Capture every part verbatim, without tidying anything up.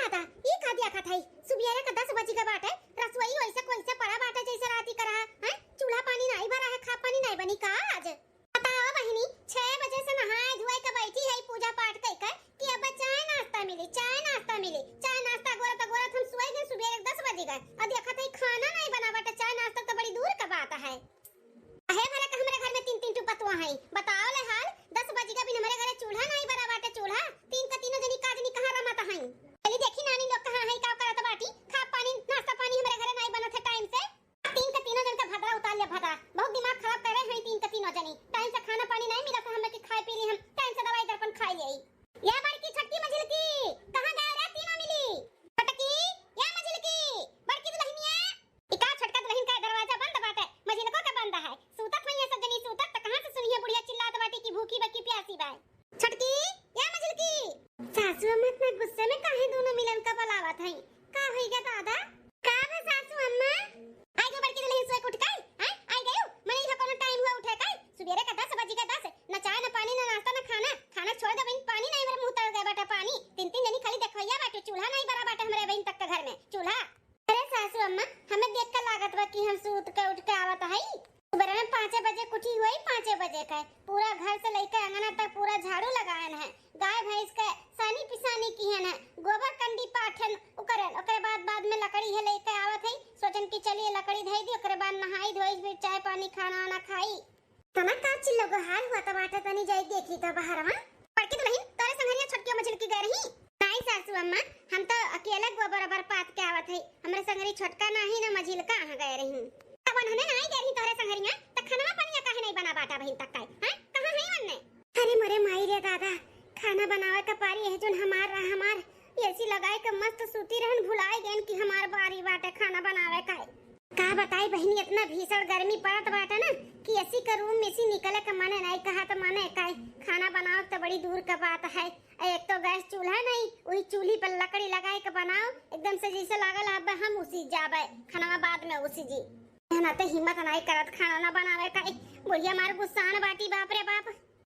पता, ई का देखत हई? सुबेरे का दस बजि गा बाटे, रसोई वैसे कोइसे पड़ा बाटे जैसे राती का रहा, हैं? चूल्हा पानी नाहीं भरा है, खा पानी नाहीं बनी का आज? बताओ बहिनी, छह बजे से नहाए धोए के बैठी है, पूजा पाठ कइ के, कि अब चाय नाश्ता मिली, चाय नाश्ता मिली, चाय नाश्ता गोरत गोरत हम सोए गए, सुबेरे दस बजि गा, और देखत हई खाना नाहीं बना बाटे, चाय नाश्ता तो बड़ी दूर का बात है। अहे भरे का हमरे घर में तीन तीन ठो पतोह हैं, बताओ ले हाल, दस बजि गा बिन हमरे घरे चूल्हा नाहीं बरा बाटे, चूल्हा, तीन का तीनों जनी का जनी कहाँ रमत हैं। चली देखी नानी लोग कहाँ हैं, का करत बाटी, खा पानी, नाश्ता पानी हमरे घरे नाहीं बनत है टाइम से। तीन का तीनों जन का भदरा उतार ले भदरा, बहुत दिमाग खराब करे हैं तीन का तीनों जनी, टाइम से खाना पानी नाहीं मिलत है हमें कि खाए पी ली हम, टाइम से दवाई दर्पण खाई ले। या बड़की, छोटकी, मझिलकी, कहाँ गए रे तीनों मिली? छोटकी, या मझिलकी, बड़की दुल्हनिया। ई का छोटका दुल्हन का दरवाजा बंद बाटे, मझिलको का बंद है। सूतत हुई है सब जनी सूतत, त कहाँ से सुनिए बुढ़िया चिल्लात बाटी कि भूखी बा कि प्यासी बा। छोटकी, या मझिलकी। सासू अम्मा इतना गुस्से में काहे दोनों मिलन का बुलावत हैं? का होई गा दादा? का बा सासू अम्मा? आई गयो बड़की दुल्हन सोए के उठ के, हैं? आई गयो? मने इहो कोनो टाइम हुआ उठे के? सुबेरे का दस बजि गा दस, न चाय, न पानी, न नाश्ता, न खाना। खाना छोड़ दे बहिन, पानी नाहीं, मेरे मुंह तर गए बाटे पानी। तीन तीन जनी खाली देखवैया बाटे, चूल्हा नाहीं बरा बाटे हमरे बहिन तक के घर में, चूल्हा। अरे सासू अम्मा, हमें देख के लागत बा कि हम सूत के उठ के आवत हई। सुबेरे में पाँचे बजे कुठी हुई, पाँचे बजे के पूरा घर से लइके अंगना तक पूरा झाड़ू लगायन है, गाय भैंस के सानी पिसानी किहन है, गोबर कंडी पाठन उकरन, ओकरे बाद, बाद में लकड़ी है लइके आवत है, सोचन कि चलिए लकड़ी धई दी, ओकरे बाद नहाई धोई, फिर चाय पानी खाना वाना खाई। तना का चिल्लो गोहार हुआ त बाटे, तनी जाई देखी त बहरवा। बड़की दुल्हन, तोरे संगरिया छोटकी मझिलकी गए रही? नाहीं सासू अम्मा, हम तो अकेले गोबर ओबर पाथ के आवत है, हमरे संगरी छोटका नाहीं ना मझिलका कहाँ गए रही। तब उन्हने नाहीं गए रही तोरे संगरिया, त खनवा पनिया काहे नाहीं बना बाटा बहिन तक काई, हैं? कहाँ है वन्ने? अरे मोरे माई रे दादा, खाना बनावे का पारी है जोन हमार रहा हमार, एसी लगाए के मस्त सूती रहन, भुलाई गएन कि हमार बारी बाटे खाना बनावे का। का बताई बहिनी, इतना भीषण गर्मी पड़त बाटे ना कि एसी का रूम में से निकले का मने नाहीं कहत, मने काई, खाना बनावे त बड़ी दूर का बात है। एक तो गैस चूल्हा नाहीं, वही चूल्ही पर लकड़ी लगाए के बनाओ, एकदम से जैसे लागल अब हम उसी जाबे, खाना बाद में उसी जी। ना तो हिम्मत नाहीं करत खाना ना बनावे का। बुढ़िया मार गुस्सान बाटी, बाप रे बाप।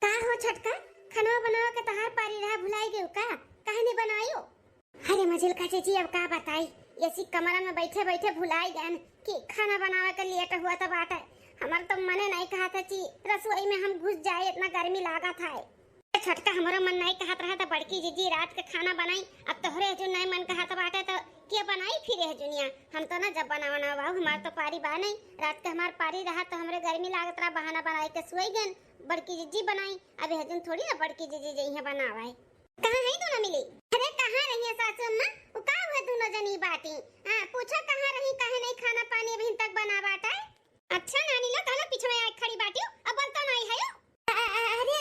का हो छोटका, खाना बनावे के तहार पारी रहा, भुलाई गयो का? काहे नहीं बनायो? अरे मझिलका जीजी, अब का बताई, एसी कमरा में बैठे बैठे भुलाई गएन कि खाना बनावे के लेट हुआ त बाटे। हमार तो मने नाहीं कहत है कि रसोई में हम घुस जाए, इतना गर्मी लागत है। ए छोटका, हमरो मन नाहीं कहत रहा त बड़की जीजी रात के खाना बनाई। अब तोहरे हजू नाहीं मन कहत बाटे त के बनाई फिर ए जुनिया? हम तो ना जब बनावा ना बाबू, हमार तो पारी बा नाहीं। रात के हमार पारी रहा त हमरे गर्मी लागत रहा, बहाना बनाई के सोई गएन, बड़की जीजी बनाई। अब ए जुन थोड़ी ना बड़की जीजी जइहे बनावे। कहाँ है दोनों मिली? अरे कहाँ रही है सासू अम्मा? वो का हुआ दोनों जनी बाटी? हाँ, पूछो कहाँ रही, काहे नाहीं खाना पानी अभी तक बना बाटे? अच्छा नानी लो, कहना पीछे में आए खड़ी बाटियो, अब बोलता नाहीं है यो। अ-, अ-, अरे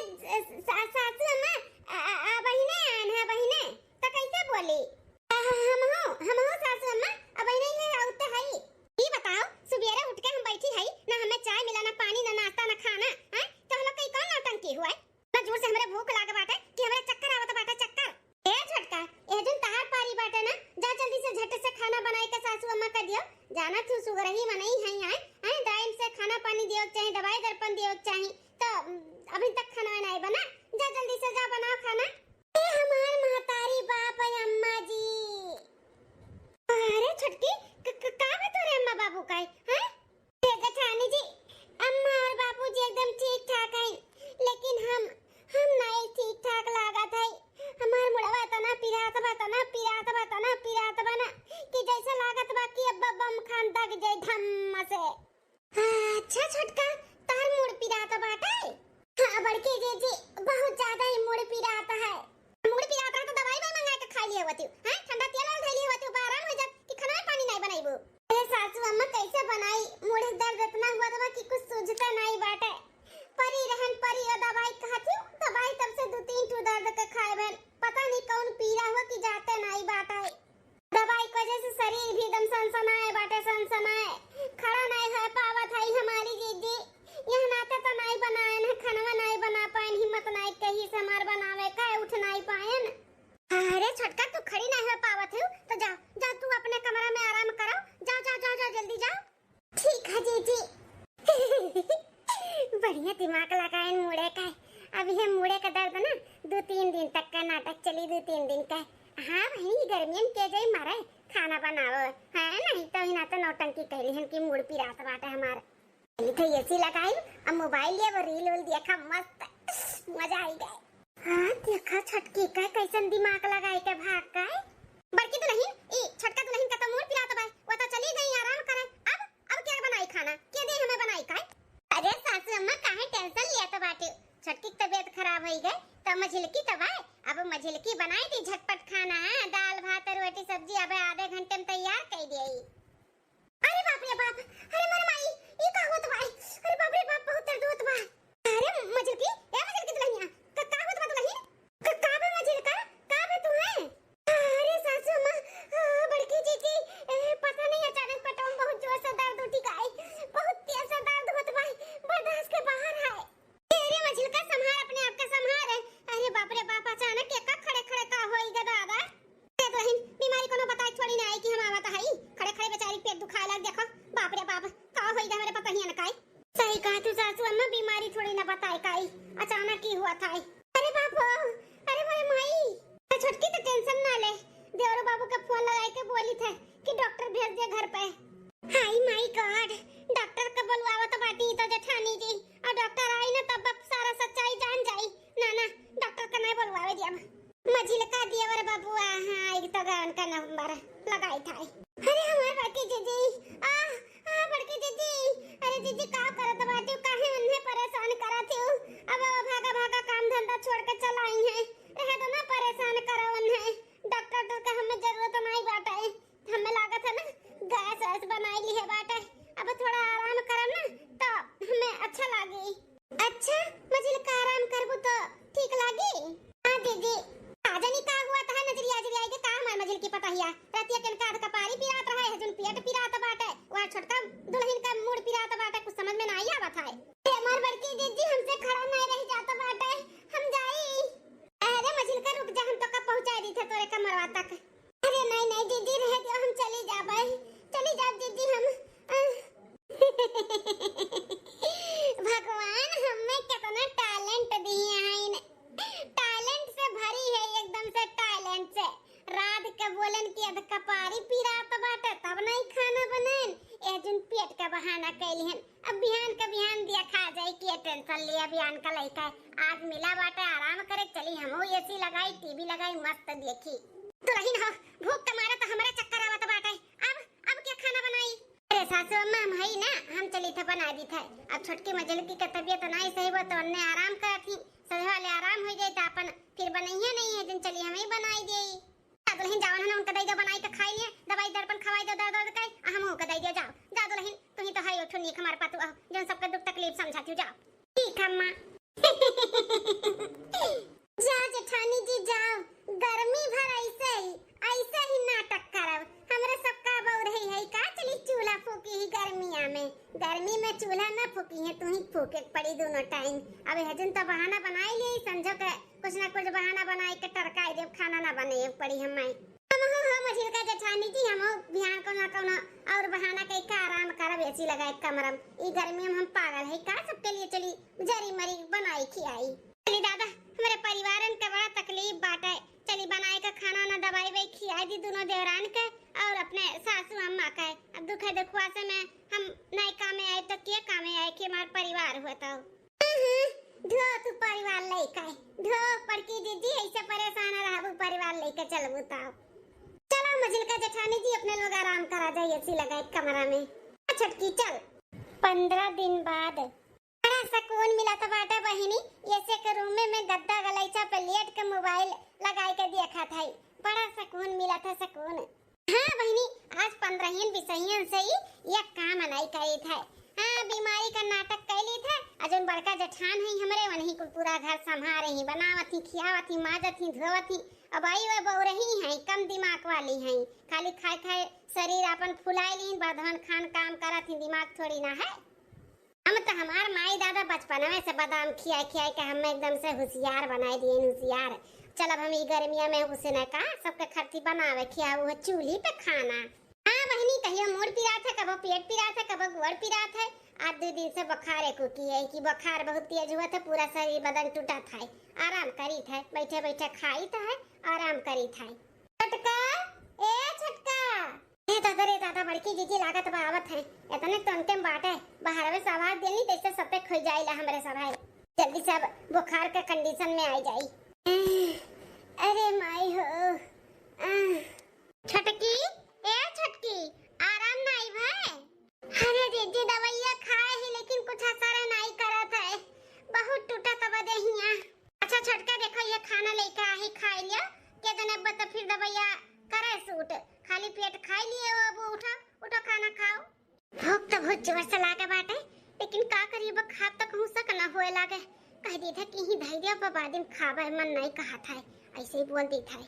सा-, सासू अम्मा, अ-, अ-, अ-, बहिने आन है बहिने, त कैसे बोली? अ, हम हो, हम हो सासू अम्मा, अब बहिने ये आउते हई। ई बताओ, सुबेरे उठ के हम बैठी हई, ना हमें चाय मिला, ना पानी, ना नाश्ता, ना खाना, हैं? तो हम लोग कई कौन नौटंकी हुआ है? इतना जोर से हमरे भूख लागे बाटे कि हमरे चक्कर आवत बाटे, चक्कर। ए छोटका, ए जन तहार पारी बाटे ना, जा जल्दी से झट से खाना बनाई के सासू अम्मा का दियो। जाना तू सुगरही मनई हई, आए, आए, टाइम से खाना पानी दियो के चाही, दवाई दर्पण दियो के चाही। तो, उम, अभी तक खाना नाहीं बना, जा जल्दी से जा बनाओ खाना। ए हमार महतारी बाप अम्मा जी। अरे छोटकी, क-, क-, का बा तोरे अम्मा बाबू का, हैं? ए जेठानी जी, अम्मा और बाबूजी एकदम ठीक ठाक हैं, लेकिन हम, हम नहीं ठीक ठाक लागत है। हमार मुड़वा तना पिरात बा, तना पिरात बा, तना पिरात बा ना, कि जैसे लागत बा कि अब बम खान दग जाए धम्म से। अच्छा छोटका, तार मुड़ पिरात बाटे? हाँ बड़की जीजी, बहुत ज्यादा ही मुड़ पिरात है। मुड़ पिरात रहा तो दवाई वाई मंगा के खा लिए होती, हैं? ठंडा तेल वाल धइली होती, ऊपर आराम हो जात कि खाना पानी नहीं बनाइबू। ए सासू अम्मा, कैसे बनाई? मुड़ दर्द इतना हुआ था कि कुछ सूझते नहीं बाटे। परी रहन परी, ओ दवाई खाती हूँ, दवाई तब से दो तीन ठो दर्द के खाए बहन, पता नहीं कौन पीरा हुआ कि जाते नहीं बाटे। दवाई के वजह से शरीर भी एकदम सनसनाए बाटे, सनसनाए। खड़ा नाई होए पावत हई हमारी जीजी। यह नाते तो नाई बनाएन है, खनवा नाई बना पाएन, हिम्मत नाई कही से हमार बनावे का, उठ नाई पाएन। अरे छोटका, तू खड़ी नाई होए पावत हऊ, तो जा, जा तू अपने कमरा में आराम करो। जाओ, जाओ, जाओ, जाओ, जल्दी जाओ। ठीक है जीजी। बढ़िया दिमाग लगाएन मुड़े का। अब ये मुड़े का दर्द ना दो तीन दिन तक का नाटक चली, दो तीन दिन का। हाँ बहिनी, गर्मियन के जाई मारे खाना बनावे, हैं? नहीं तो इना तो नौटंकी कैली हन कि मूड़ पिरात बाटे हमार। चली थे एसी लगाई, अब मोबाइल लिए वो रील उल देखा मस्त, मजा आई गए। हाँ, देखा छोटकी का कैसन दिमाग लगाए के भाग गए। बड़की दुल्हन, ई छोटका दुल्हन का तो मूड़ पिरात बा, वो तो चली गई आराम करे। अब, अब क्या बनाई खाना? के दे हमें बनाई का? अरे सासू अम्मा, काहे टेंशन लिया तो बाटे? छोटकी की तबीयत खराब होई गए, तो मझिलकी तो बा, अब मझिलकी बनाई दी झटपट खाना, दाल भात और रोटी सब्जी अब आधे घंटे में तैयार कर दिए। अरे बाप रे बाप, अरे मोर माई, ई का होत बा? अरे बाप रे बाप, बहुत दर्द होत बा। अरे मझिलकी, ए मझिलकी दुल्हनिया, का, का होत बा दुल्हन? का, का बे मझिलका, का बे तू है? अरे सासू अम्मा, आ, बड़की जीजी, ए, पता नहीं अचानक पेटवा में बहुत जोर से दर्द उठी गए, बहुत तेज से दर्द होत बा, बर्दाश्त के बाहर है। अरे मझिलका संभार अपने आप के संभार। अरे बाप रे बाप, अचानक के का खड़े खड़े का होई गे दादा? ए दुल्हन, बीमारी कोनो बताए थोड़ी ना आई कि हम आवत हई। खड़े खड़े बेचारी पेट दुखाए लग, देखो। बाप रे बाप, का होई गे हमरे पतोहियन का? सही कहा तू सासू अम्मा, बीमारी थोड़ी ना बताए का आई, अचानक ही हुआ था। अरे बाप हो, अरे मोरे माई। तो छोटकी तो टेंशन ना ले, देवरो बाबू के फोन लगाई के बोली थे कि डॉक्टर भेज दे घर पे। हाय माय गॉड, डॉक्टर के बोलवावत बाटी तो जेठानी जी, और डॉक्टर आई ना तब सारा सच्चाई जान जाई। ना ना, डॉक्टर के नहीं बोलवावे दिया। मझिलका देवर बबुआ, हाँ, एक तो गए उनका नंबर लगाई था। अरे हमार बड़की जीजी, आ, आ बड़की जीजी, अरे जीजी का करत बाटू, काहे उन्हें परेशान करत हो? अब वो भागा भागा काम धंधा छोड़ के चल आई हैं, रहे दो ना, परेशान करो उन्हें। डॉक्टर तो का हमें जरूरत नहीं बाटे, हमें लागत है ना गैस वैस बनाई ली है बाटे, अब थोड़ा आराम करब ना तो हमें अच्छा लागी। अच्छा, मझिलका आराम करबू तो ठीक लागी? हाँ दीदी। का जानी का हुआ तहार नजरिया अजरिया के, का हमार मझिलकी पतहिया? रतिया के इनका अध कपारी पिरात रहे है, जुन पेट पिरात बाटे, वह छोटका दुल्हन का मूड़ पिरात बाटे, कुछ समझ में नहीं आवत है। ए, हमार बड़की दीदी हमसे खड़ा नहीं रह जात बाटे, हम जाई। अरे मझिलका रुक जा, हम तो का पहुँचाई दी थे तोरे कमरवा तक। अरे नहीं, नहीं दीदी, रह दियो, हम चली जाबे, चली जाब दीदी हम। अ, भगवान हमें कितना talent दिए हैं, talent से भरी है एकदम से, talent से। रात के बोलन कि अध कपारी पिरात बाटे, तब नहीं खाना बनन, ए जुन पेट का बहाना कैली हन। अब बिहान का बिहान दिया खा जाए कि ये टेंशन लिया, बिहान का लइका आज मिला बाटे, आराम करे, चली हमहू एसी लगाई, टीवी लगाई, मस्त देखी। दुल्हन हो, भूख के मारे तो हमरे चक्कर आवत बाटे। अब, अब क्या खाना बनाई? अरे सासू अम्मा, हम हई ना, हम चली थे बना दी थे। अब छोटकी मझिलकी के तबीयत नहीं सही बा तो अन्ने आराम करत ही, सजवा ले आराम हो जाए तो अपन फिर बनइया नहीं है, दिन चली हम ही बनाई देई। जा दुल्हन, जावन है ना, उनका दई दो बनाई के खाई लिए, दवाई दर्पण खवाई दो, दर्द दर्द का, आ हम उनका दई दिया, जाओ। जा दुल्हन, तू ही तो है, उठो नीक हमार पतोह, जौन सबका दुख तकलीफ समझा थी, जाओ। ठीक है अम्मा। जा जेठानी जी जाओ, गर्मी भर ऐसे ही, ऐसे ही नाटक करब। हमरे सबका बउरही है का, चली चूल्हा फूकी ही गर्मिया में। गर्मी में चूल्हा ना फूकी है, तू ही फूके के पड़ी दोनों टाइम। अब हजन तो बहाना बनाई ली, संझो के कुछ ना कुछ बहाना बनाई के टरकाई देब, खाना ना बने पड़ी हमें। हम हो, हो मझिलका जेठानी जी, हम हो बिहान कोनो ना कोनो और बहाना कई के आराम करब, एसी लगाए कमरा में। ई गर्मी में हम पागल है का, सबके लिए चली जरी मरी बनाई खियाई। चली दादा, हमरे परिवारन के बड़ा तकलीफ बाटे। चली बनाए के खाना ना दवाई वई खियाई दी दोनों देवरान के और अपने सासू अम्मा के। अब दुखे दुखवा से में हम नहीं कामे आए तो के कामे आए कि हमार परिवार हुआ तो। हम्म, ढो तू परिवार लेके, ढो बड़की दीदी, ऐसे परेशान रहबू, परिवार लेके चलबू तो। चलो मझिलका जेठानी जी, अपने लोग आराम करा जाए एसी लगाए कमरा में। आ छोटकी चल। पन्द्रह दिन बाद बड़ा सुकून मिलत बाटे बहिनी, एसी के रूम में, में गद्दा गलैचा पे लेट के मोबाइल लगाए के देखत है, बड़ा सुकून मिलत है, सुकून। हाँ बहिनी, आज पन्द्रहियन बिसहियन से ही एक काम नहीं करी थे। हाँ, बीमारी का नाटक कैली थे। आ जौन बड़का जेठान है हमरे, वनही कुल पूरा घर संभारे ही, बनावत ही, खियावत ही, माजत ही, धोवत ही। अब आई वो बउरही है, कम दिमाग वाली है, खाली खाए खाए शरीर अपन फुलाए ली, बर्धवन खान काम करत ही, दिमाग थोड़ी ना है। हम तो हमार माई दादा बचपनवे से बादाम खियाए खियाए के हमें एकदम से होशियार बनाए दिए, होशियार। चल अब हम ई गर्मिया में उसे न का सबके खरती बनावे खियावे, वो चूल्ही पे खाना। हाँ बहिनी, कहियो मूड़ पिरात है, कबो पेट पिरात है, कबो गोड़ पिरात है। आज दो दिन से बुखार है कुकी है कि बुखार बहुत तेज हुआ था, पूरा शरीर बदन टूटा था, आराम करी था, बैठे बैठे खाई था, आराम करी था। छोटका, कि जीजी लागत बा आवत है, इतने टोंटे में बाटे, बाहरवे से आवाज देनी तैसे सते खोई जाइला हमरे सब है। जल्दी से अब बुखार के condition में आई जाई। अरे माई हो। आह। छोटकी, ए छोटकी, आराम नाई भय? अरे जीजी, दवाइया खाए ही लेकिन कुछ असर नाई करत है, बहुत टूटत बा देहिया। अच्छा छोटका, देखो ये खाना लेके आही, खाई लियो, के दिन अब तो फिर दवाइया करे सूट, खाली पेट खाई लिए, अब उठो, उठो खाना खाओ। भूख तो बहुत जोर से लागे बाटे, लेकिन का करी, अब खाब तो कहूँ से ना होए लागे। कह दी था कि ही धैर्य पर बाद में खाबे, मन नहीं कहा था, ऐसे ही बोल दी था।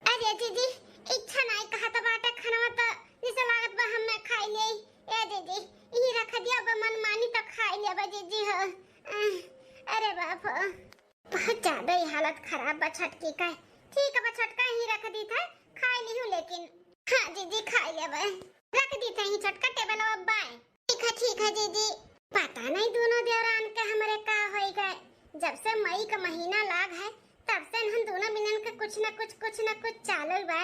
अरे जीजी, इच्छा नहीं कहा था बाटे खाना तो, जैसे लागत बा हम मैं खाई ले। ए जीजी, यही रख दिया, अब मन मानी तो खाई ले अब जीजी हो। अरे बाप हो, बहुत ज्यादा ही हालत खराब बा छोटकी का। ठीक है बा छोटका, यही रख दी था, खाई ली हूँ लेकिन। हाँ जीजी, खाई ले अब। रख दी थई छोटका टेबल अब बाय। ठीक है, ठीक है जीजी। पता नहीं दोनों देवरान के हमरे का होई गए, जब से मई का महीना लाग है तब से इन्हन दोनों मिलन के कुछ न कुछ, कुछ न कुछ चालू बा।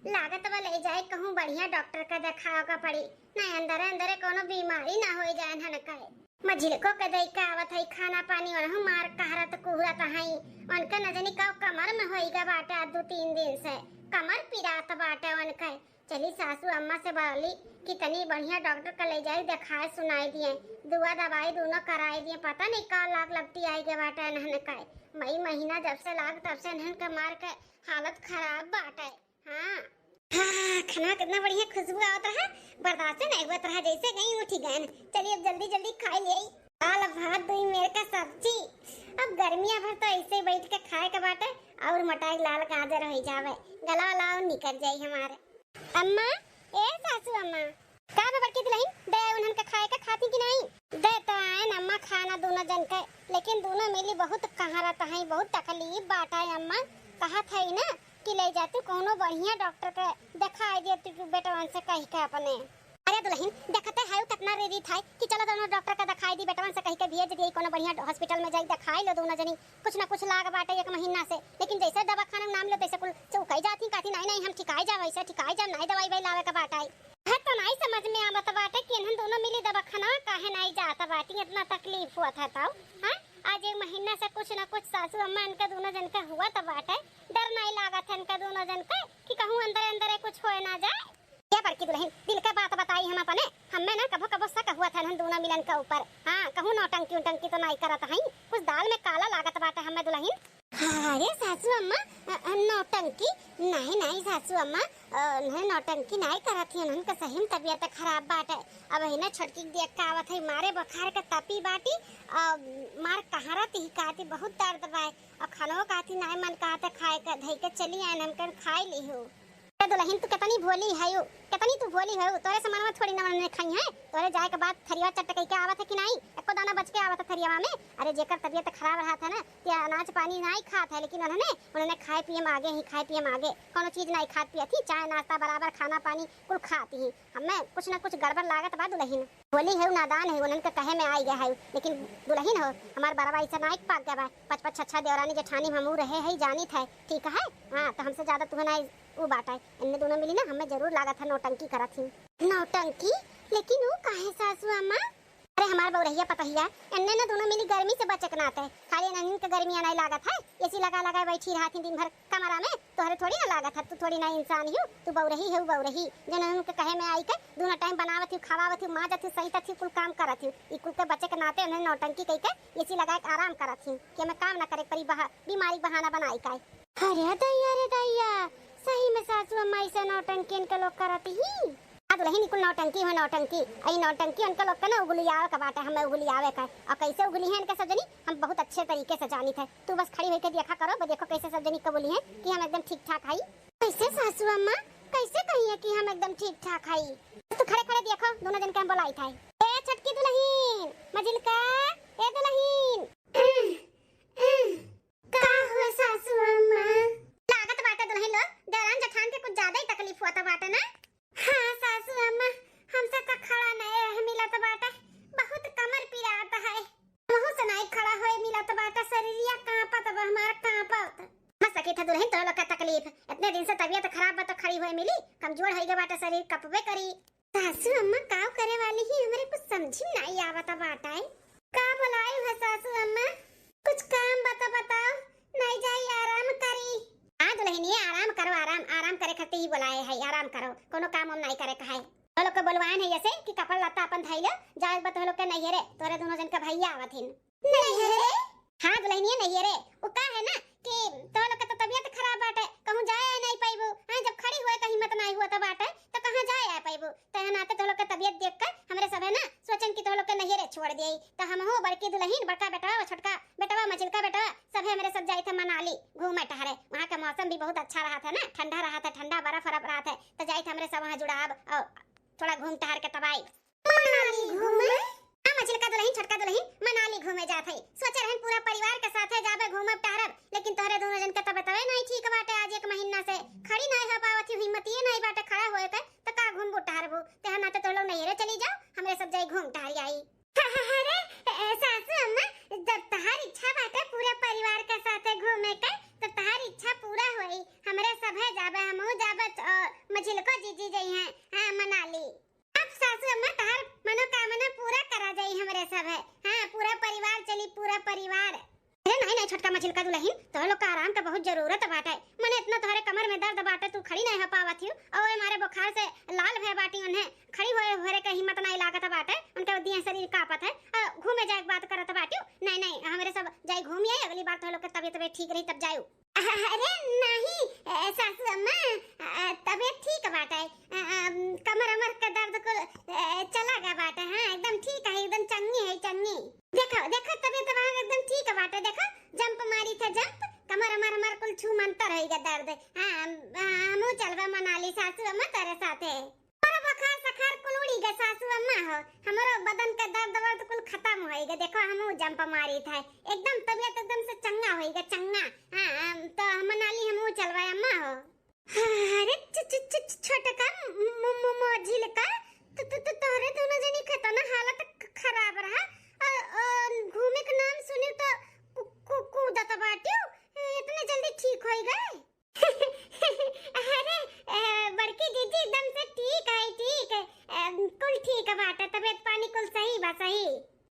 लागत बा ले जाए कहूँ बढ़िया डॉक्टर का देखावे का पड़ी, नहीं अंदरे अंदरे कोनो बीमारी ना होई जाए इन्हन के। मझिलको के दई के आवत है खाना पानी, वनहु मार कहरत कुहरत है। उनके न जानी का कमर में होई गए बाटे, आज दो तीन दिन से कमर पिरात बाटे उनके। चली सासू अम्मा से बोली कि तनी बढ़िया डॉक्टर का ले जाई, देखाए सुनाई दिए, दुआ दवाई दोनों कराई दिए। पता नहीं का लाग लपटी आई गए बाटे इन्हन का। मई महीना जब से लाग तब से इन्हन के मार के हालत खराब बाटे। हाँ। हाँ, खाना कितना बढ़िया खुशबू आवत रहा, बर्दाश्त नहीं होत रहा, जैसे गई उठी गए। चलिए अब जल्दी जल्दी खाई ले। दाल भात दुई मेर का सब्जी। अब गर्मिया भर तो ऐसे बैठ के खाए के बाटे, और मोटाई लाल गाजर हो जावे, गला वाला और निकल जाई हमारे। अम्मा, ए सासू अम्मा। का बा बड़की दुलहिन, दे उन्हन के खाए के खाती कि नहीं? दे तो आयन अम्मा खाना दोनों जन के, लेकिन दोनों मिली बहुत कहारत हैं, बहुत तकलीफ बाटा है अम्मा। कहत है ना कि ले जाती कोनो बढ़िया डॉक्टर के देखाई देती बेटवन से कह के अपने। अरे दुलहिन, देखते है कितना रेरी था कि चलो दोनों डॉक्टर के देखाई दी, बेटवन से कह के भेज दिए कोनो बढ़िया hospital में जाई देखाई लो दोनों जनी। कुछ ना कुछ लाग बाटे एक महीना से, लेकिन जैसे दवाखाना में नाम लो तैसे कुल चौकाई जाती, कहती नहीं नहीं हम ठिकाई जाब, ऐसे ठिकाई जाब, नहीं दवाई भाई लावे के बाटे। है तो नहीं समझ में आवत बाटे कि इन्हन दोनों मिली दवाखाना काहे नहीं जात बाटी, इतना तकलीफ हुआ था तब। हाँ, आज एक महीना से कुछ ना कुछ सासू अम्मा इनके दोनों जन के हुआ तो बाटे, डर नहीं लागत है इनके दोनों जन के कि कहूँ अंदर अंदर कुछ होए ना जाए। क्या बड़की दुलहिन, दिल का बात बताई हम अपने, हमें ना कभो कभो शक हुआ था इन्हन दोनों मिलन के ऊपर। हाँ, कहूँ नौटंकी उटंकी तो नहीं करत हई, कुछ दाल में काला लागत बाटे हमें दुलहिन। अरे सासू अम्मा, अ, अ, नौटंकी? नहीं, नहीं सासू अम्मा, अ, नहीं नौटंकी नहीं करत ही, उन्हन के सही में तबीयत खराब बाटे। अब है ना छोटकी के देख के आवत है, मारे बुखार के तपी बाटी, अ, मार कहारत ही कहती बहुत दर्द बाय, और खानो कहती नहीं मन कहते खाए के, धई के चली आए, हम कन खाई ली हो। ए दुलहिन, तू कितनी भोली है, कितनी तू भोली है, तोरे से मनवा थोड़ी ना उन्होंने खाई है। तोरे जाए के बाद थरिया चट कई के आवत है कि नहीं, एको दाना बच के आवत है थरियावा में। अरे जेकर तबीयत खराब रहा था ना, ते अनाज पानी नहीं खात है, लेकिन उन्होंने, उन्होंने खाए पिए में आगे ही, खाए पिए में आगे, कोनो चीज नहीं खात पियत ही, चाय नाश्ता बराबर, खाना पानी कुल खात ही। हमें कुछ ना कुछ गड़बड़ लागत बा दुलहिन। भोली है, नादान है, उन्हन के कहे में आई गया है, लेकिन दुलहिन हो, हमार बरवा ऐसा नाइक पाक गया बा। पच पच छच्छा देवरानी जेठानी हमू रहे है, जानित है, ठीक है। हाँ, तो हमसे ज्यादा तुहे ना उ बात है। इन्ने दोनों मिली ना, हमें जरूर लागत है नौटंकी करत ही। नौटंकी? लेकिन उ काहे सासू अम्मा? अरे हमार बउरहिया पतहिया, इन्ने ना दोनों मिली गर्मी से बचे के नाते, खाली इन्हन के गर्मी नहीं लागत है, एसी लगा लगा बैठी रहत ही दिन भर कमरा में। तोहरे थोड़ी ना लागत है, तू थोड़ी ना इंसान ही, तू बउरही है, बउरही। जन उनके कहे में आई के दोनों टाइम बनावत ही, खवावत ही, माजत ही, सहितत ही, कुल काम करत ही। ई कुल के बचे के नाते उन्हें नौटंकी कह के एसी लगा के आराम करत ही कि हमें काम ना करे पड़ी, बहा-, बीमारी बहाना बनाई का। अरे दैया रे दैया, सही में सासू अम्मा ऐसे नौटंकी इनके लोग करत ही। आ दुलहिन, ई कुल नौटंकी हो नौटंकी। आ ई नौटंकी उनके लोग के ना उगलियावे के बाटे, हमें उगलियावे के। और कैसे उगली है इनके सब जनी, हम बहुत अच्छे तरीके से जानित है। तू बस खड़ी होके देखा करो, ब-, देखो कैसे सब जनी कबूली हैं कि हम एकदम ठीक ठाक हई। कैसे सासू अम्मा, कैसे कहिए कि हम एकदम ठीक ठाक हई? तू खड़े खड़े देखो, दोनों जन के हम बोलाई था। ए छोटकी दुलहिन, मझिलका, ए दुलहिन। का हुआ सासू अम्मा? लागत बाटे दुलहिन लोग, देवरान जेठान के कुछ ज्यादा ही तकलीफ हुआ था बाटे ना? हाँ सासू अम्मा, हमसे तो खड़ा नहीं रह मिलत बाटे, बहुत कमर पिरात है। हमहू से नहीं खड़ा होए मिलत बाटे, शरीरिया कांपत बा हमार, कांपत। मत सकी था दुलहिन, तोरा लोग का तकलीफ, इतने दिन से तबीयत खराब बा तो खड़ी होए मिली, कमजोर होई गए बाटे शरीर, कपबे करी। सासू अम्मा, काव करे वाली ही, हमरे कुछ समझी में नाई आवत बाटे। का बोलाए है सासू अम्मा? कुछ काम बता बताओ, नाई जाई आराम करी। हाँ दुलहिनिया, आराम करो, आराम, आराम करे खातिर ही बोलाए है, आराम करो, कोनो काम हम नाई करे का है। तो लोग के बोलवान है ऐसे कि कपड़ा लत्ता अपन धइले, जाए बा तो लोग के नैहरे, तोरे दोनों जन के भैया आवत हिन। नैहरे? हाँ दुलहिनिया, नैहरे। उ का है ना कि तोह लोग के तो तबियत खराब बाटे, कहूँ जाए आए नहीं पाइबू। हाँ, जब खड़ी होए का हिम्मत नहीं हुआ तो बाटे, तो कहाँ जाए आए पाइबू? तो यहाँ नाते तोह लोग के तबियत देख कर हमरे सभे ना सोचन कि तोह लोग के नैहरे छोड़ दिए। तो हमहू बड़की दुलहिन, बड़का बेटवा, छोटका बेटवा, मझिलका बेटवा, सभे हमरे सब जाइत है मनाली घूमे टहरे। वहाँ का मौसम भी बहुत अच्छा रहत है ना, ठंडा रहत है, ठंडा बर्फ बरफ रहत है, तो जाइत हमरे सब वहाँ जुड़ाब और थोड़ा घूम टहर के तब आई। मनाली घूमे? हाँ, मझिलका दुलहिन, छोटका दुलहिन, मनाली घूमे जात है। सोचे रहन पूरा परिवार के साथे जाबे घूमब टहरब, लेकिन तोहरे दोनों जन के तबियतवे नहीं ठीक बाटे। आज एक महीना से खड़ी नहीं हो पावत ही, हिम्मतिये नहीं बाटे खड़ा होए के, तो का घूमबू टहरबू? तेहर नाते तोह लोग नैहरे चली जाओ, हमरे सब जाई घूम टहरी आई। अरे, ए, सासू अम्मा, जब तहार इच्छा बाटे पूरा परिवार के साथे घूमे के, तो तहार इच्छा पूरा होई। हमरे सभे जाबे, हमहू जाबे, और मझिलको जीजी जइहें, हाँ, मनाली। अब सासू अम्मा तहार मनोकामना पूरा करा जाई हमरे सभे। हाँ, पूरा परिवार चली, पूरा परिवार। अरे नहीं, नहीं, छोटका मझिलका दुलहिन, तोहरे लोग का आराम के बहुत जरूरत बाटे। मने इतना तोहरे कमर में दर्द बाटे, तू खड़ी नहीं हो पावत हियो, और ये मारे बुखार से लाल भय बाटी, उन्हें खड़ी होए होरे के हिम्मत नहीं लागत बाटे, उनके दिए शरीर कांपत है, और घूमे जाए के बात करत बाटियो। नहीं, नहीं, हमरे सब जाई घूमी आई, अगली बार तोहरे लोग के तबियत तबियत ठीक रही तब जायू। अरे नहीं, ए, सासू अम्मा, अ, तबियत ठीक बाटे। अ, अम, कमर अमर के दर्द कुल, अ, चला गया बाटे। हाँ, एकदम ठीक है, एकदम चंगी है, चंगी। देखो, देखो, तबियत अम्मा एकदम ठीक बाटे। देखो, जंप मारी थे, जंप, कमर अमर हमार कुल छू मंतर होई गया दर्द। हाँ, अम, अ, हमहू चलबे मनाली सासू अम्मा तोरे साथे। अरे बुखार सखार कुल उड़ी गए सासू अम्मा हो, हमरो बदन के दर्द वर्द कुल खत्म होई गए। देखो हमहू जंप मारी थे, एकदम तबियत एकदम से चंगा होई गए, चंगा। हाँ, हम तो मनाली हमहू चलबे अम्मा हो। अरे छ-, छ-, छ-, छ-, छोटका मु-, मु-, मु-, मझिलका, तो, तो, तो तोहरे दोनों जनी के तो ना हालत ख-, खराब रहा। अ, अ, घूमे के नाम सुने तो कु-, कु-, कूदत बाटियो, इतने जल्दी ठीक होई गए। अरे, अ, बड़की जीजी एकदम से ठीक है, ठीक है, अ, कुल ठीक बाटे, तबियत पानी कुल सही बा, सही।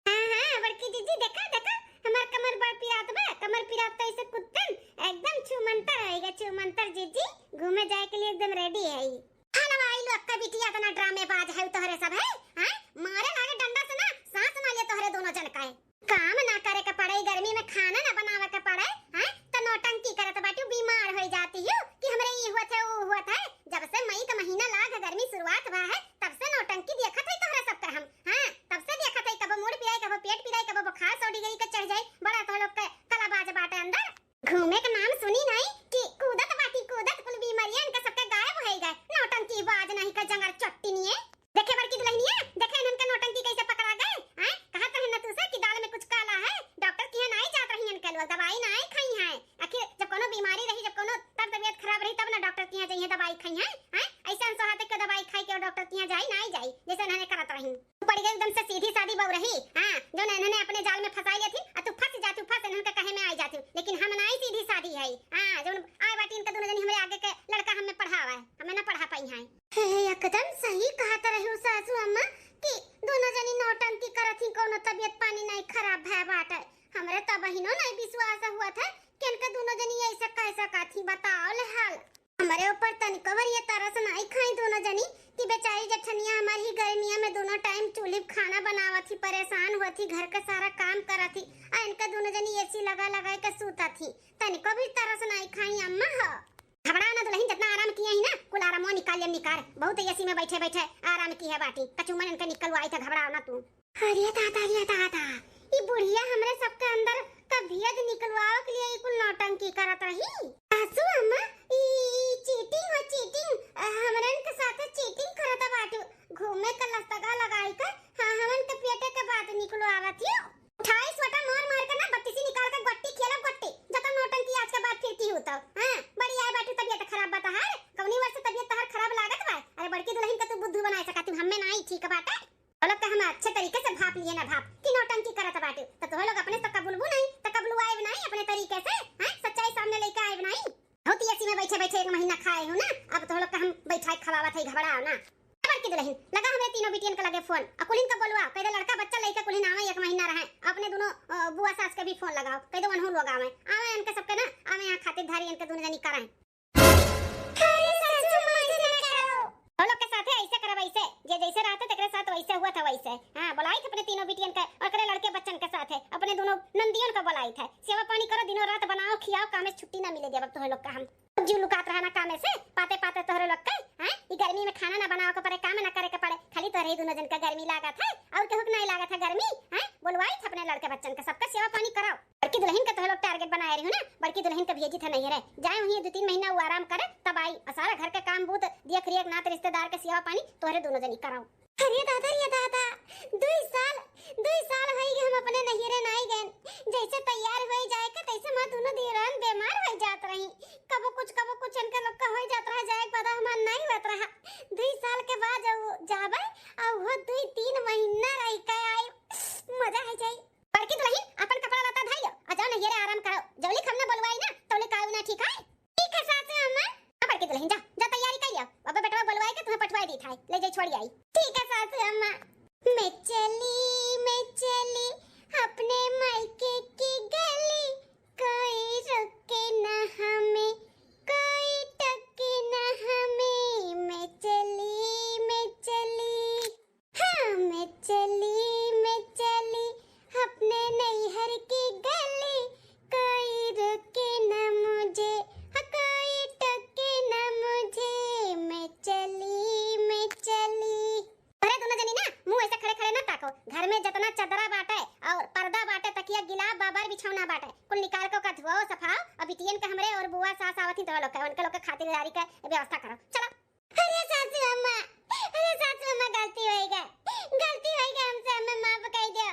हाँ, हाँ, बड़की जीजी, देखा, देखा, हमार कमर बड़ पिरात बा, कमर पिरात तो ऐसे कुत्तन, एकदम छू मंतर होई गए, छू मंतर जीजी, घूमे जाए के लिए एकदम ready है। हलवाई लोग का बिटिया इतना ड्रामेबाज है तोहरे सब है, हाँ? मारे लागे डंडा से ना, सांस ना ले तोहरे दोनों जन का है। काम ना करे के पड़े, गर्मी में खाना ना बनावे के पड़े, हैं? त नौटंकी करत बाटियो, बीमार होई जाती हो कि हमरे ई हुआ थे, ऊ हुआ थे। जब से मई का महीना लाग गर्मी शुरुआत हुआ है, तब से नौटंकी देखत है तोहरा सबका हम, हाँ? तब से देखत है, कबो मूड़ पिराई, कबो पेट पिराई, कबो बुखार सौड़ी गई के चढ़ जाए, बड़ा तो लोग के कलाबाज बाटे अंदर। घूमे के नाम सुनी नहीं कि कूदत बाटी, कूदत कुल बीमारियां इनका सबके गायब होई गए। नौटंकी बाज नहीं का जंगर चट्टी निये। देखे बड़की दुलहिनिया, देखे इनका नौटंकी कैसे पकड़ा गए, हैं? कहा तो है न तू से कि दाल में कुछ काला है, डॉक्टर किहाँ नाई जात रही इनके लोग, दवाई नाई खाई हैं। आखिर जब कोनो बीमारी रही, जब कोनो तब तबियत खराब रही, तब ना डॉक्टर किहाँ जाइए दवाई खाई हैं, हैं? ऐसे अनसोहाते के दवाई खाई के डॉक्टर किहाँ जाई, नाई जाई, जैसे उन्होंने करत रही। पड़ गई एकदम से सीधी सादी बहू रही, हाँ, जो ना इन्होंने अपने जाल में फंसाई लेती, आ तू फंस जाती, फंस इन्होंने कहे में आई जाती, लेकिन हम नाई सीधी सादी है, हाँ, जो आए बाटी इनका दोनों जनी हमरे आगे के लड़का हमें पढ़ावा है, हमें ना पढ़ा पाई हैं। हे, एकदम सही कहत रही सासू अम्मा कि दोनों जनी नौटंकी करत ही, कोनो तबियत पानी नहीं खराब भय बाटे। हमरे तो बहिनो नहीं विश्वास हुआ था कि इनका दोनों जनी ऐसा कैसा कहत ही, बताओ ले हाल। हमरे ऊपर तनिको भर ये तरस नाई खाई दोनों जनी कि बेचारी जेठनिया हमार ही गर्मिया में दोनों टाइम चूल्ही पे खाना बनावत ही, परेशान होत ही, घर का सारा काम करत ही, आ इनका दोनों जनी एसी लगा लगा के सूतत ही। तनिको भी तरस नाई खाई अम्मा हो। घबराओ ना दुलहिन, जितना आराम किए ही ना, कुल आरामो निकाल लिया निकाल। बहुत एसी में बैठे बैठे आराम की है बाटी। कचूमन इनके निकलवाई था, घबराओ ना तू। अरे दादा, अरे दादा, ई बुढ़िया हमरे सबके अंदर का भेद निकलवावे के लिए ई कुल नौटंकी करत रही। सासू अम्मा, ई, ई चीटिंग हो चीटिंग, अ, हमरन के साथे चीटिंग करत बाटू। घूमे के लस्तगा लगाई के, हाँ, हमन के पेटे के बात निकलवावत ही। उठाई सोटा मार मार के ना बत्तीसी निकाल के गोट्टी खेलब गोट्टी। जब नौटंकी आज के बाद फिर की हो तो, हाँ, बड़ी आए बाटू तबियत खराब बा तहार। कौनी वर्ष तबियत तहार खराब लागत बा? अरे बड़की दुलहिन के तू बुद्धू बनाए सका, तू हमें नाई ठीक बाटे। वो लोग का हम अच्छे तरीके से भाप लिए ना भाप कि नौटंकी करत बाटे, तो तोह लोग अपने से कबुलबू नहीं, तो कबुलवाएब नहीं अपने तरीके से, हैं? सच्चाई सामने लेके आएब नहीं। बहुत एसी में बैठे बैठे एक महीना खाए हो ना, अब तोह लोग का हम बैठाए खवावत है, घबराओ ना। बड़की कि दुलहिन, लगा हमरे तीनों बिटियन के लगे फोन, अ कुलिन के बोलवा, कह दे लड़का बच्चा लइके कुलिन आवे, एक महीना रहे, अपने दुनो, अ, बुआ सास के भी फोन लगाओ, कह दे वनहु लोग आवे, आवे इनके सबके ना, आवे यहाँ खातिरदारी इनके दुनो जनी कराए। अरे सासू माँ, ऐसे ना करो। वो लोग के साथे ऐसे करब, ऐसे, जे जैसे रहते तेकरे साथ वैसे हुआ था वैसे। हाँ, बोलाई थे अपने तीनों बिटियन के, ओकरे लड़के बच्चन के साथे, अपने दुनो नंदियन के बोलाई थे। सेवा पानी करो, दिनों रात बनाओ, खियाओ, कामे से छुट्टी ना मिले देब अब तोहरे लोग का हम। जीव लुकात रहा ना कामे से, पाते पाते तोहरे लोग के, हैं? ई गर्मी में खाना ना बनावे के पड़े, काम ना करे के पड़े, खाली तोहरे ही दुनो जन के गर्मी लागत है, और केहू के नहीं लागत है गर्मी, हैं? बोलवाई थे अपने लड़के बच्चन के, सबका सेवा पानी कराओ। बड़की दुलहिन के तोहरे लोग टारगेट बनाए रही हो ना, बड़की दुलहिन के भेजी थे नैहरे, जाए वहीं दो तीन महीना वो आराम करे, तब आई, और सारा घर के काम बूत, देख रेख, नात रिश्तेदार के सेवा पानी तोहरे दुनो जनी कराओ। अरे दादा, रे दादा, दुई साल, दुई साल होई गए हम अपने नैहरे नाई गए। जैसे तैयार होई जाए के, तैसे हमार दुनो देवरान बीमार होई जात रही। कबो कुछ, कबो कुछ इनके लोग का होई जात रहा, जाए के बाद हमार नाई होत रहा। दुई साल के बाद जब जाबे, आ वो दुई तीन महीना रह के आई, मजा आ जाई। बड़की दुलहिन, अपन कपड़ा लत्ता धइ लो, आ जाओ नैहरे आराम करो। जौले हमने बोलवाई ना, तौले काऊ ना, ठीक है? ठीक है सासू अम्मा। हाँ बड़की दुलहिन, जा, जा तैयारी कर लिया। अब बेटवा बोलवाई के तुम्हें पठवाई दी था, ले जाई छोड़ी आई। ठीक है सासू अम्मा। मैं चली, मैं चली अपने मायके की गली, कोई रोके ना हमें, कोई टोके ना हमें। मैं चली, मैं चली, हाँ, मैं चली, मैं चली अपने नैहर की गली, कोई रोके ना मुझे, हाँ, कोई टोके ना मुझे। मैं चली, मैं चली। अरे दुनो जनी ना, मुँह ऐसे खड़े खड़े ना ताको। घर में जितना चदरा बाटे और पर्दा बाटे, तकिया, गिलाफ, बाबर, बिछौना बाटे, कुल निकाल के ओका धुआओ, सफाओ। और बिटियन के हमरे और बुआ सास आवत ही तोहरे लोग के, उनके लोग के खातिरदारी के व्यवस्था करो। चलो। अरे सासू अम्मा, अरे सासू अम्मा, गलती होई गए, गलती होई गए हमसे, हमें माफ कर दियो।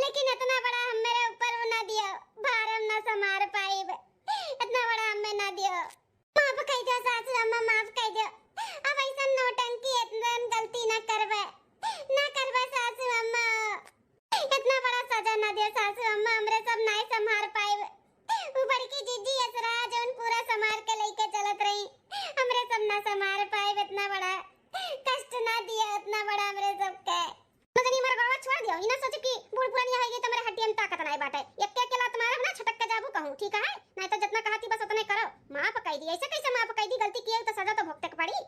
लेकिन इतना बड़ा हमारे ऊपर वो ना दियो, भार हम ना संभार पाइब, इतना बड़ा हमें ना दियो। माफ कर दियो सासू अम्मा, माफ कर दियो। अब ऐसा नौटंकी, इतना गलती ना करबे, ना करबे सासू अम्मा। इतना बड़ा सजा ना दियो सासू अम्मा, हमरे सब नाय संभार पाइब। ऊ बड़की जीजी असरा जौन पूरा संभार के लेके चलत रही, हमरे सब ना संभार पाइब। इतना बड़ा कष्ट ना दियो, इतना बड़ा हमरे सब के। तो जनी हमारा गोड़वा छोड़ दियो, ई ना सोचे कि बूढ़ पुरानिया होई गई तो हमरे हड्डी में ताकत नाय बाटे। एक एक के लात मारब ना, छटक के जाबू कहूँ, ठीक है? नहीं तो जितना कहती बस उतने करो। माफ कई दी, ऐसे कैसे माफ कई दी? गलती किए तो सजा तो भुगते के पड़ी।